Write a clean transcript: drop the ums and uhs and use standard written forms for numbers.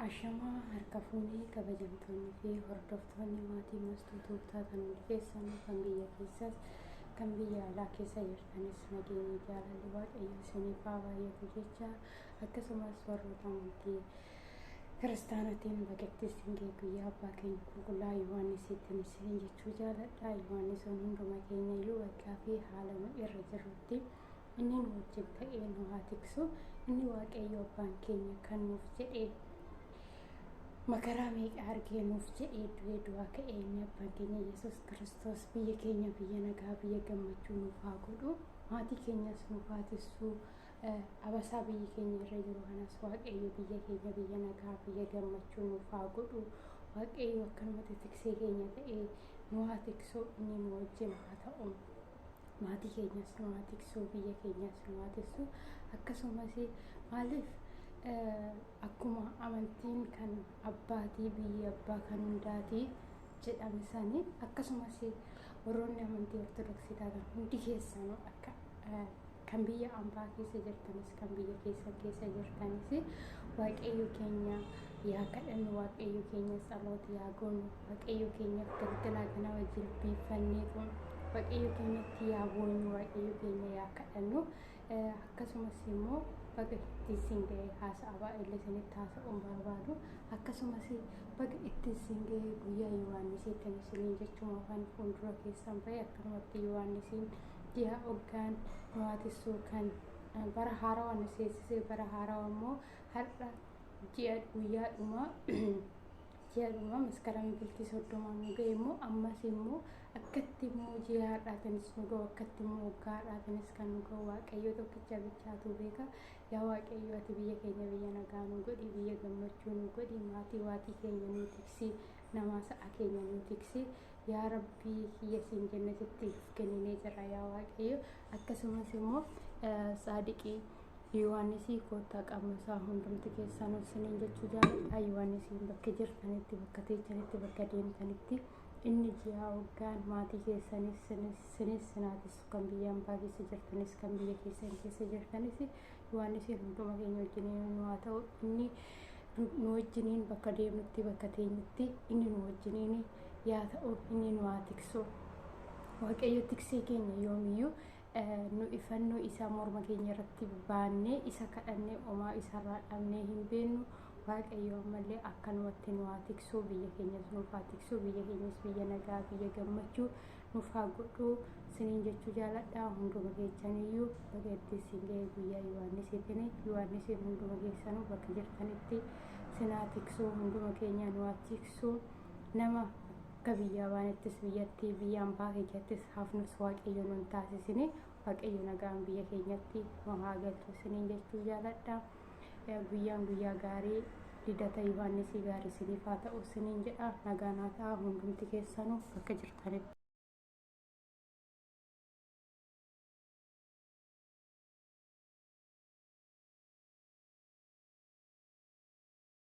Ashamaa harka fuunee kabajamtoonnii fi hordoftoonni maatii Mastuu Tuuttaa kan hundi keessanuu kan biyya keessaas kan biyya alaa keessa jirtanis nageenyi jaalalli Waaqayyo isiniif haa baay'atu jecha, akkasumas warroota amantii kiristaanatiin baga isin ga'e guyyaa abbaa keenya qulqullaa Yohaannisiitiin isiniin jechuu jaaladha. Yohaannisoon hunduma keenya iyyuu bakkaa fi haala nu irra jirrutti inni nu wajjin ta'ee nu haa tiksu. Inni Waaqayyo abbaan keenya kan nuuf jedhee makaraa meeqa argee nuuf jedhee du'ee du'aa ka'ee, inni abbaan keenya Yesuus Kiristoos biyya keenya biyya nagaa, biyya gammachuu nuuf haa godhu. Maatii keenyas nuuf haa tiksu. Abasaa biyyi keenya irra jiru kanas Waaqayyo biyya keenya biyya nagaa, biyya gammachuu nuuf haa godhu. Waaqayyo akkanumatti tiksee keenya ta'ee nu haa tiksu, inni nu wajjin haa ta'u. Maatii keenyas nu haa tiksu, biyya keenyas nu haa tiksu. Akkasumas maaliif akkuma amantiin kan abbaatii, biyyi abbaa kan hundaatii jedhame sanii, akkasumas warroonni amantii Ortodoksii taatan hundi keessanuu, akka kan biyya ambaa keessa jirtanis kan biyya keessa keessa jirtanis, Waaqayyo keenya yaa kadhannu, Waaqayyo keenya tsaloota yaa goonu, Waaqayyo keenyaaf galgalaa ganama jilbiiffanneetu Waaqayyo keenyatti yaa boonyu, Waaqayyo keenya yaa kadhannu. Akkasumas immoo baga itti isin ga'e, haasa'a baay'ee isinitti haasa'uun barbaadu. Akkasumas baga itti isin ga'e guyyaa Yohaannisiitti isiniin jechuun afaan fuuldura keessan ba'e. Akkanumatti Yohaannisiin ji'a hoggaan nu haa tiksuu, kan bara haarawaa nu seensisee, bara haarawaa immoo har'a ji'a guyyaa dhumaa ji'a dhumaa Maskaramii bultii 30 nu ga'e immoo, ammas immoo akkatti immoo ji'a har'aatiinis nu ga'u, akkatti immoo waggaa har'aatiinis kan nu ga'u Waaqayyo tokkicha bichaatu beeka. Yaa Waaqayyo, ati biyya keenya biyya nagaa nu godhi, biyya gammachuu nu godhi, maatii waatii keenya nu tiksi, namaa sa'a keenya nu tiksi. Yaa Rabbii kiyya, siin jenna, sitti kenninee jira, yaa Waaqayyo. Akkasumas immoo saadiqii Yohaannisii koottaa qabnusaa hundumti keessanuu isiniin jechuu jaaladha. Yohaannisiin bakka jirtanitti, bakka teechanitti, bakka deemtanitti inni ji'a waggaan maatii keessanis sinis sinaatis, kan biyya ambaa keessa jirtanis kan biyya keessan keessa jirtanis, Yohaannisiin hunduma keenya wajjiniin nu haa ta'u. Inni nu wajjiniin bakka deemnutti, bakka teenyutti inni nu wajjiniin yaa ta'u, inni nu haa tiksu. Waaqayyo tiksee keenya yoomiyyuu nu ifannoo isaa morma keenya irratti baannee isa kadhannee omaa isarraa dhabnee hin beennu. Waaqayyo ammallee akkanumatti nu haa tiksu, biyya keenyas nuuf haa tiksu, biyya keenyas biyya nagaa, biyya gammachuu nuuf haa godhu isiniin jechuu jaaladha. Hunduma keessaniyyuu baga itti isin ga'e guyyaa Yohaannisiitiin. Yohaannisiin hunduma keessanuu bakka jirtanitti sinaa tiksu, hunduma keenya nu haa tiksu. Nama akka biyyaa baanettis biyyatti, biyya ambaa keenyattis hafnus Waaqayyo nun taasisini. Waaqayyo nagaan biyya keenyatti nu haa galchu isiniin jechuu jaaladha. Guyyaan guyyaa gaarii, lidata Yohaannisii gaarii isiniif haa ta'u isiniin jedha. Nagaan haa ta'a hundumti keessanuu bakka jirtanitti.